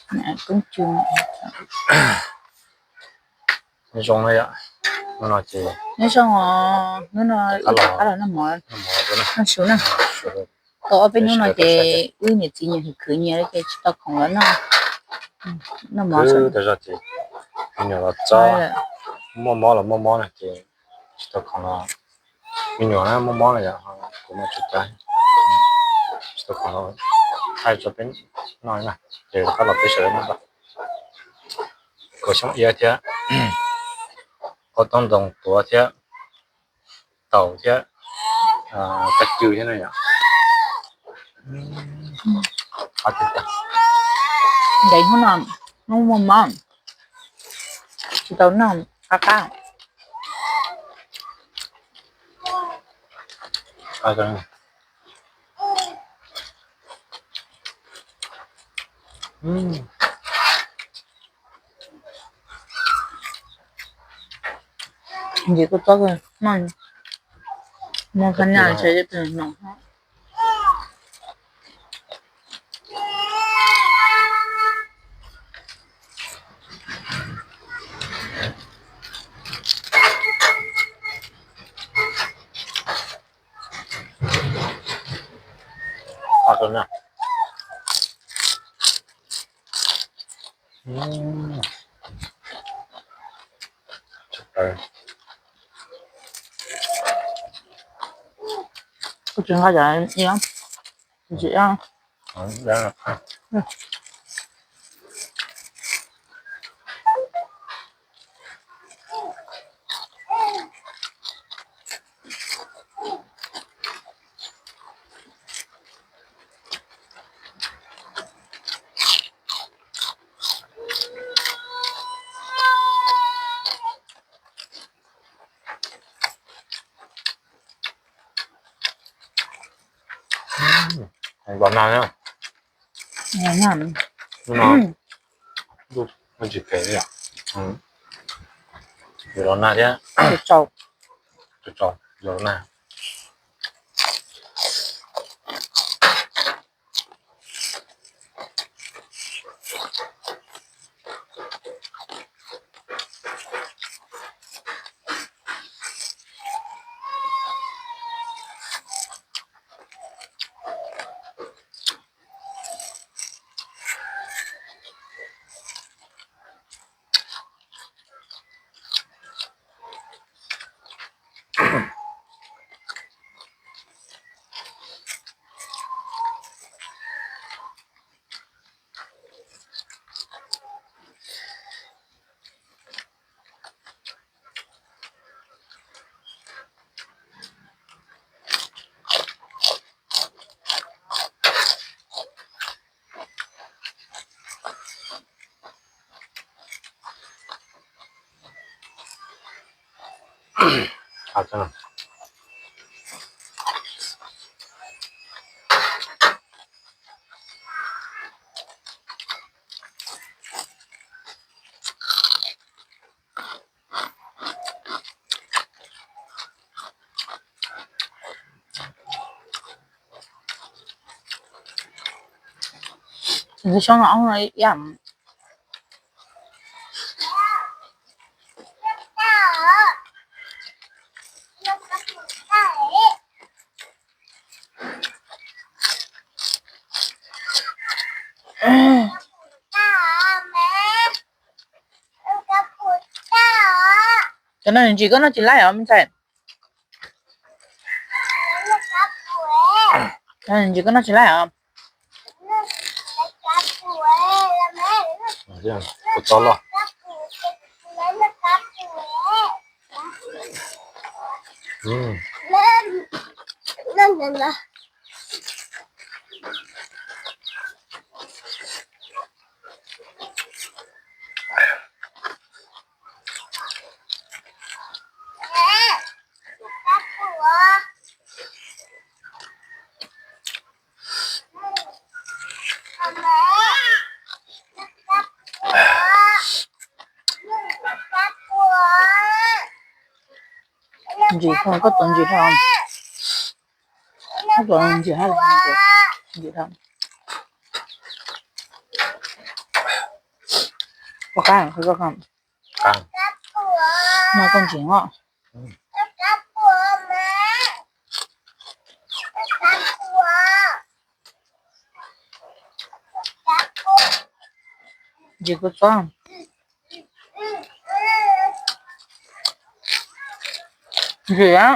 Koob tsw. Nyob zoo na yom, hnub no ces nyob zoo os, hnub no wb rov qab los noj mov, noj su na. Tau ob peb hnub no ces wb niam txiv nyias khwv khwv nyias ces tsis tau khoom los noj, noj mov. Tag zog ces me nyuam los txog, muaj mob los muaj mob no ces tsis tau khoom los, me nyuam na muaj mob no yom, kuv mas tsis tau, tsis tau khoom los thaij tso peb noj na, ces rov qab los peb sawv daws noj. Kua xyoob iab thiab, kua txob ntoo tuav thiab, taum thiab, kab cw thiab na yom. Ntev hnub no, hnub muaj mob, tsis tau noj qab qab. Ntsim kua txob, muag kha nyas ntshe no. Kuv tsis nqa cov ntsim. Los nag na. Los nag. Tsis phem li yom. Yuav los nag thiab. Tsaus, yuav los nag. Ntxim xyoob no ib yam. Cov no ntsim koj noj tsis laib os me ntxhais. Ntsim koj noj tsis laib os. Kuv txob loj. Ntsim dhau, koj tuav ntsim dhau. Koj tuav ntsim dhau, ntsim dhau. Ua qab, no koj ntsim os. Ntsim kua txob. Ntsim a.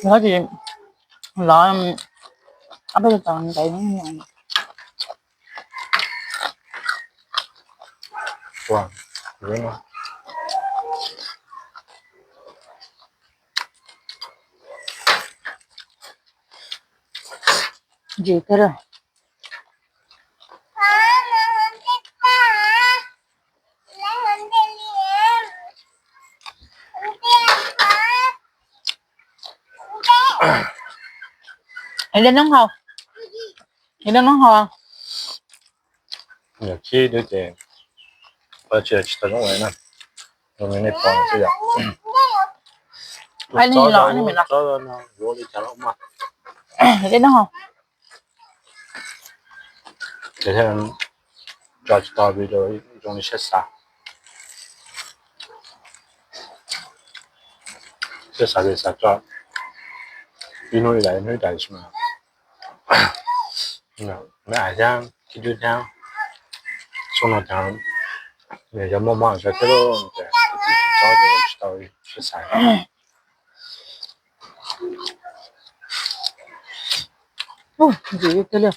Lov ces lov, ob peb tau ntev. Ntsim tiag lawm. Dej noob haus, dej noob haus. Yog khib dub ces tsis tau zoo ua na, zoo li nej pom xwb yom. Dej noob haus. Ces thiaj tso tsis tau vim zoo li siab xav, siab xav ces xav tso ib hnub li daim ib hnub li daim xwb mas. Neb hais thiab khib dub thiab, xyoo no cas yog muaj mob tso thiab ces tsis tau siab xav. Ntsim tiag li.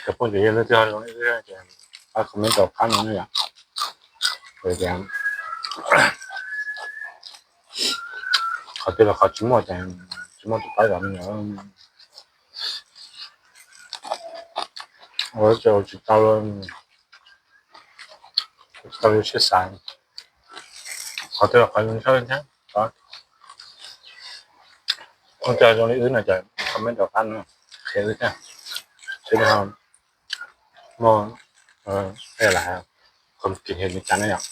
Cov phooj ywg leej twg ho zoo li wb ces pab comment rau qab no na yom. Qhov twg los qhov tsis muaj ces tsis muaj tus pab zov me nyuam. Ua tsis tau, tsis tau siab xav. Qhov twg los qhov zoo thiab. Ua tsis zoo li wb no ces comment rau qab no, qhia wb thiab, seb muaj, kom kim hias li cas na yom.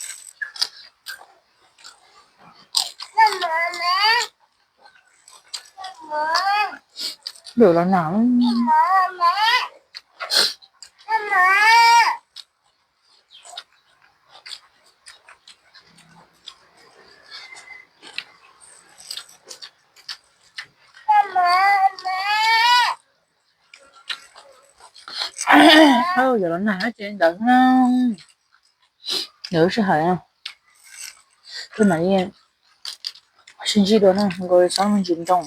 Lwm los nag. Yog los nag ces ntawd, ntawd sij hawm, tus mam li sib ntsib dua na, nkaus li txhob mus ntsis ntoo.